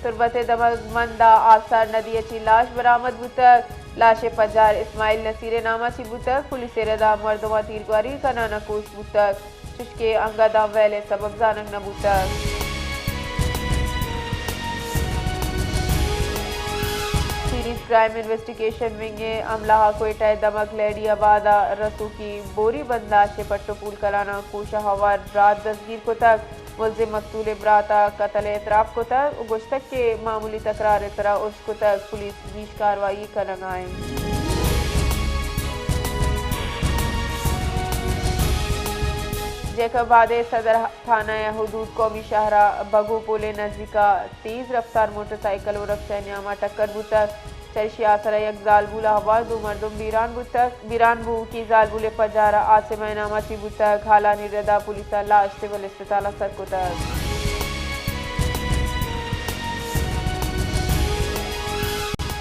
تربت ءِ دمگ مند ءَ آبسار ندی ءَ چہ لاش برآمد بوتگ۔ لاش ءِ پجار اسماعیل نصیر ءِ نام ءَ چہ بوتگ۔ پولیس ءِ رد ءَ مردماں تیرگواری کنان ءَ کوش بوتگ، چوشکہ انگت داں ویل ءِ سبب زانگ نہ بوتگ۔ سیریز کرائم انویسٹیگیشن ونگ ءِ عملہ ءَ کوئٹہ ءِ دمگ لیڈی آباد ءَ رسوکی بوری بنداش ءِ پٹ ءُ پول کنان ءَ کوش ءَ ہوار برات دزگیر کتگ۔ ملزم مقتول ءِ برات ءَ قتل ءِ اعتراف کتگ ءُ گوشتگ کہ معمولی تکرار ءِ سرا ارش کتگ، پولیس گیش کاروائی کنگ ءَ اِنت۔ جیکب آباد ءِ صدر تھانہ ءِ حدود قومی شاہراہ بگو پل ءِ نزیک ءَ تیز رفتار موٹر سائیکل ءُ رکشہ ءِ نیام ءَ ٹکر بوتگ۔ چریشی ءِ آسر ءَ یک زالبول ءَ ہوار دو مردم بیران بوتگ۔ بیران بووکی زالبول ءِ پجار ءَ عاصمہ ءِ نام ءَ چہ بوتگ۔ حالانی رد ءَ پولیس ءَ لاش سول اسپتال ءَ سر کتگ۔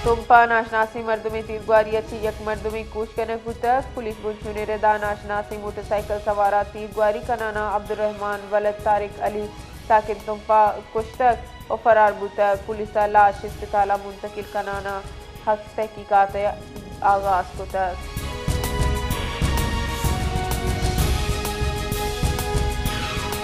تمپ ءَ ناشناسیں مردمے تیرگواری ءَ چہ یک مردمے کوش کنگ بوتگ۔ پولیس بنشون ءِ رد ءَ ناشناسیں موٹر سائیکل سوار ءَ تیرگواری کنان ءَ عبدالرحمان ولد طارق علی ساکن تمپ ءَ کشتگ ءُ فرار بوتگ۔ پولیس ءَ لاش اسپتال ءَ منتقل کنان ءَ حق تحقیقات ءِ آغاز کتگ۔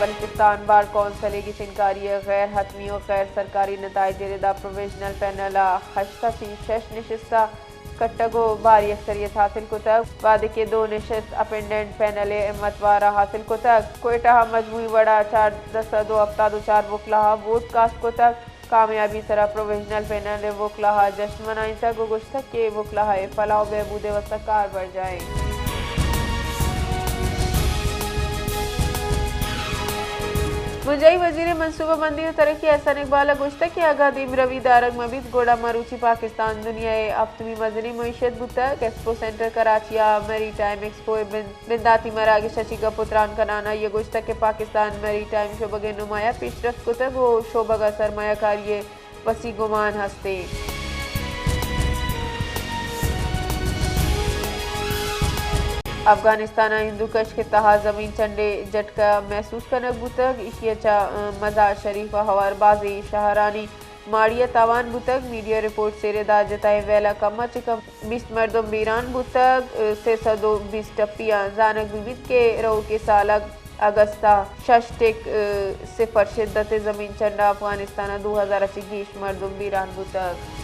بلوچستان بار کونسل ءِ گچینکاری ءِ غیر حتمی ءُ غیر سرکاری نتائج ءِ رد ءَ پروویژنل پینل ءَ ہشت ءَ چہ شش نشست ءَ کٹگ ءُ بھاری اکثریت حاصل کتگ، وھدے کہ دو نشست اپینڈنٹ پینل ءِ ہمت وار ءَ حاصل کتگ۔ کوئٹہ ءَ مجموعی وڑ ءَ چاردہ سد ءُ ہپتاد ءُ چار وکلاہ ءَ ووٹ کاسٹ کتگ۔ کامیابی ءِ سرا پروویژنل پینل ءِ وکلاہ ءَ جشن منائینتگ ءُ گوشتگ کہ وکلاہ ءِ فلاح ءُ بہبود ءِ واستہ کار برجاہ اِنت۔ بنجاہی وزیر منصوبہ بندی ءُ ترقی احسن اقبال ءَ گوشتگ کہ اگاں دیمروی دارگ مہ بیت گڑا مروچی پاکستان دنیا ءِ ہپتمی مزنیں معیشت بوتگ۔ ایکسپو سینٹر کراچی ءَ میری ٹائم ایکسپو ءِ بن-، بنداتی مراگش ءَ چہ گپ ءُ تران کنان ءَ آئی ءَ گوشتگ کہ پاکستان میری ٹائم شعبگ ءَ نمایاں پیشرفت کتگ ءُ شعبگ ءَ سرمایہ کاری ءِ وسیع گمان ہست اِنت۔ افغانستان ءِ ہندوکش خطہ ءَ زمین چنڈ ءِ جھٹکہ محسوس کنگ بوتگ، ایشی ءَ چہ مزار شریف ءَ ہوار بازیں شہرانی ماڑی ءَ تاوان بوتگ۔ میڈیا رپورٹس ءِ رد ءَ جتائیں ویل ءَ کم ءَ چہ کم بیست مردم بیران بوتگ، سئے سد ءُ بیست ٹپی آں۔ زانگ بہ بیت کہ روکیں سال ءَ اگست ءَ شش ٹک صفر شدت ءِ زمین چنڈ ءَ افغانستان ءَ دو ہزار ءَ چہ گیش مردم بیران بوتگ۔